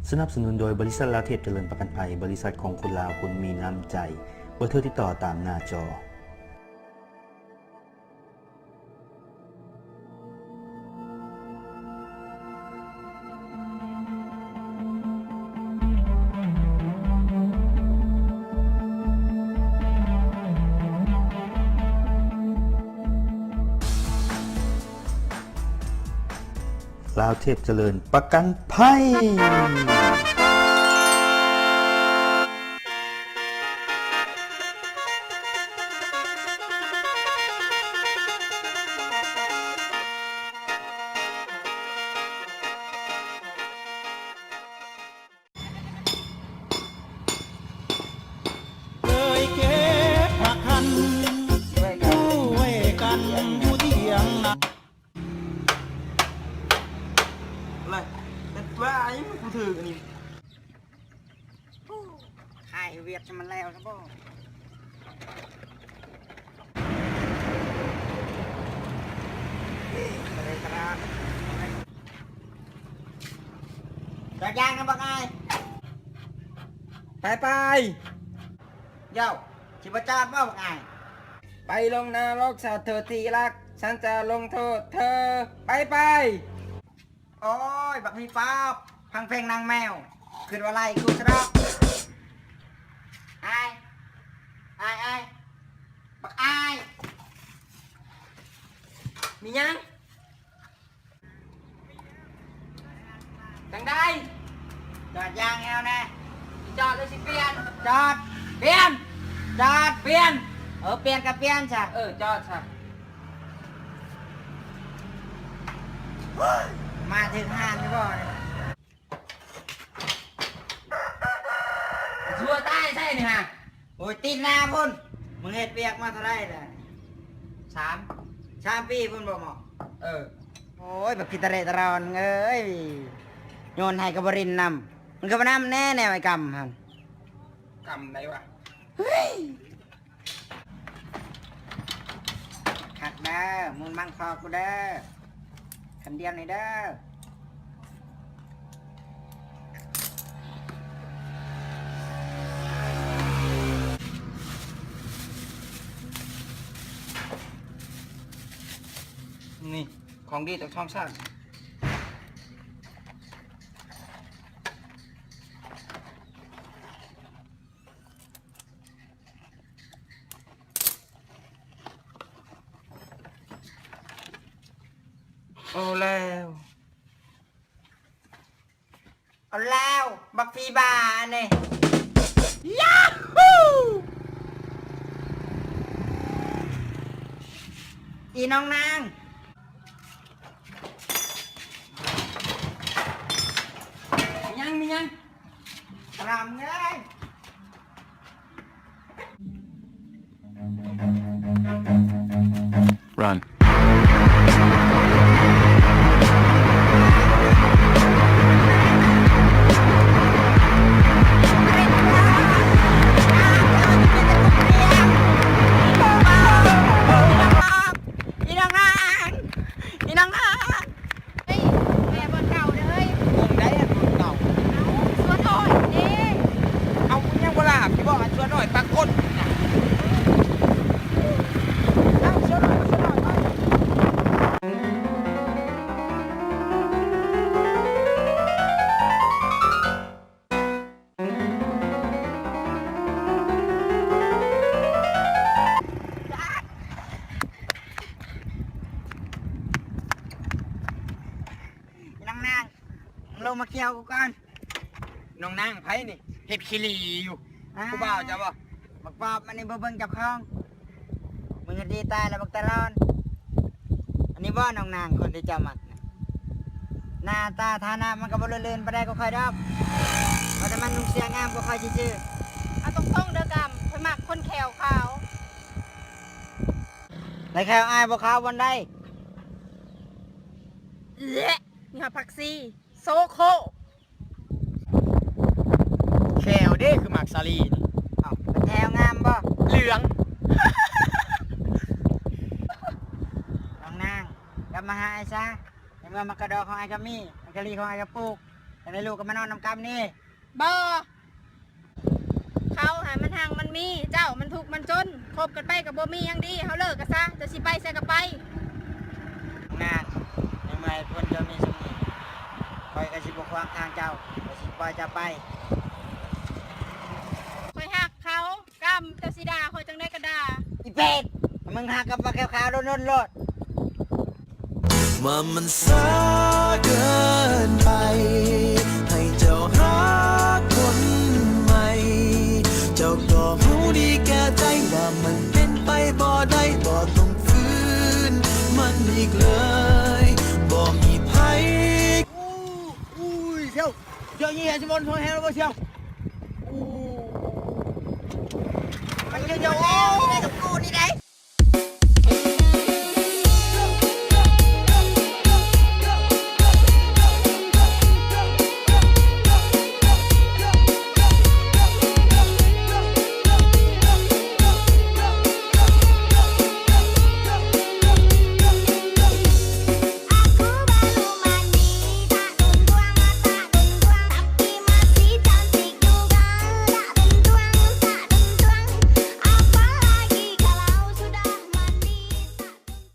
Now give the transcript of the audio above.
ສະໜັບສະໜູນໂດຍ ບໍລິສັດລາວເທບຈະເລີນປະກັນໄພ, ບໍລິສັດຂອງຄົນລາວຄົນມີນ້ຳໃຈ. ເບີໂທຕິດຕໍ່ຕາມໜ້າຈໍ. ລາວເທບຈະເລີນປະກັນໄພ. ເຄີຍເກັບຜັກຄັນ ຄູ່ໄວ້ກັນຢູ່ທຽງນາ. ເລີຍ ເປັນວ່າຫຍັງກູຖືກອັນນີ້. ໂອ້ ຂາຍວຽກໃຫ້ມັນແລ້ວຊະບໍ່. ຈອດຢາງນະບັກອ້າຍ. ໄປໄປ. ເຍົາ ຊິບໍ່ຈອດບໍ່ບັກອ້າຍ? ໄປລົງນະລົກຊະເທີທີ່ຮັກ ສັນຈະລົງໂທດເທີ. ໄປໄປ. ໂອ້ຍ ບັກຜີປອບ ຟັງເພງນາງແມວ ຄິດວ່າໄລ່ກູຊະດອກ. ອ້າຍ ອ້າຍ ອ້າຍ ບັກອ້າຍ. ມີຫຍັງ? ຈັ່ງໃດ? ຈອດຢາງແອວແດ່. ຈອດຫຼືຊິປ່ຽນ? ຈອດ ປ່ຽນ ຈອດ ປ່ຽນ. ເອີ ປ່ຽນກະປ່ຽນຊະ. ເອີ ຈອດຊະ. ມາຖືກຮ້ານຢູ່ບໍ່ນີ້? ຊົ່ວຕາຍໃສ່ນີ້ຫາ. ໂອ້ຍ ຕິດໜ້າພຸ້ນ. ມຶງເຮັດວຽກມາເທົ່າໃດແລ້ວ? ສາມ ສາມປີພຸ້ນບໍ່ໝໍ? ເອີ. ໂອ້ຍ ບັກຂີ້ຕະເລະຕະຣອນເອີຍ ໂຍນໃຫ້ກໍບໍ່ລິນນຳ. ມຶງກໍມານຳແດ່ແນວໄອ້ກຳຫັ້ນ. ກຳໃດວະ? ເຮີ້ຍ. ຄັກເດີ ມູນມັງຄໍກູເດີ ຄຳດຽວນີ້ເດີ. ນີ້ ຂອງດີຈາກທອງຊ້າງ. ເອົາແລ້ວ ເອົາແລ້ວ ບັກຜີບ້າອັນນີ້. ຢາຫູ! ອີນ້ອງນາງ. ມີຫຍັງ? ມີຫຍັງ? ຕາມເອີຍ. Run. ອີນ້ອງນາງ ອີນ້ອງນາງ. ເຮີ້ຍ ແມ່ບ່ອນເກົ່າເດີເຮີ້ຍ. ບ່ອນໃດ ບ່ອນເກົ່າ? ເອົາ ສວນອ້ອຍເດ້. ເອົາ ມຶງຍັງບໍ່ລາບຢູ່ບໍ່? ອັນສວນອ້ອຍປາກົດນະ. ເອົາ ສວນອ້ອຍ ສວນອ້ອຍ ໄປ. ນ້ອງນາງ ລົງມາກ່ຽວກູກ່ອນ. ນ້ອງນາງໃຜນີ້? ເຮັດຂີ້ຫຼີ່ຢູ່. ອ່າ ຜູ້ບ່າວເຈົ້າບໍ່? ບັກປອບມັນນີ້ບໍ່ເບິ່ງເຈົ້າຂອງ. ມຶງກໍດີຕາຍແລ້ວບັກຕາລອນ. ອັນນີ້ບໍ່ນ້ອງນາງຄົນທີ່ເຈົ້າມັກນະ? ໜ້າຕາຖານະມັນກໍບໍ່ເລີດເລີນປານໃດກວ່າຂ້ອຍດອກ. ວ່າແຕ່ມັນນຸ່ງເສື້ອງາມກວ່າຂ້ອຍຊື່ໆ. ເອົາຕົງໆເດີກຳ, ຂ້ອຍມັກຄົນແຂ້ວຂາວ. ແລ້ວແຂ້ວອ້າຍບໍ່ຂາວບ່ອນໃດ? ເລະ ມີຮອດຜັກຊີ. ໂຊໂຄ. ແຂ້ວເດ້ຄືໝາກສາລີນີ້. ເອົ້າ ແຂ້ວງາມບໍ່? ເຫຼືອງ. ນ້ອງນາງ ກັບມາຫາອ້າຍຊະ. ໃນເມື່ອໝາກກະດໍຂອງອ້າຍກໍມີ, ໝາກກະລີຂອງອ້າຍກໍປູກ. ຈັ່ງໃດລູກກໍມານອນນຳກັນນີ້. ບໍ່. ເຂົາຫັ້ນມັນຮັ່ງມັນມີ, ເຈົ້າມັນທຸກມັນຈົນ, ຄົບກັນໄປກໍບໍ່ມີຫຍັງດີ, ເຮົາເລີກກັນຊະ, ເຈົ້າຊິໄປໃສກໍໄປ. ນາງນາງ, ໃນເມື່ອເພິ່ນເຈົ້າມີສ່ຳນີ້, ຂ້ອຍກໍຊິບໍ່ຂວາງທາງເຈົ້າ, ຂ້ອຍຊິປ່ອຍເຈົ້າໄປ. ຂ້ອຍຮັກເຂົາ. ກຳ ເຈົ້າຊິດ່າຂ້ອຍຈັ່ງໃດກໍດ່າ. ອີເປັດ, ມຶງຫາກັບປາແກ້ວຂາວໂດນໆໂລດ. ວ່າມັນຊ້າເກີນໄປ ໃຫ້ເຈົ້າຫາຄົນໃໝ່, ເຈົ້າກໍຮູ້ດີແກ່ໃຈ ວ່າມັນເປັນໄປບໍ່ໄດ້, ບໍ່ຕ້ອງຝືນມັນອີກເລີຍ, ບໍ່ມີໃຜ. ໂອ້ຍ ສ່ຽວ ສ່ຽວ ຍິງແຮງຊິໝົດ ສ່ຽວ ແຮງແລ້ວບໍ່ສ່ຽວ. ໂອ້ ມັນເຈົ້າ ໂອ້ ນີ້ໄດ້ກັບກູນີ້ໄດ້.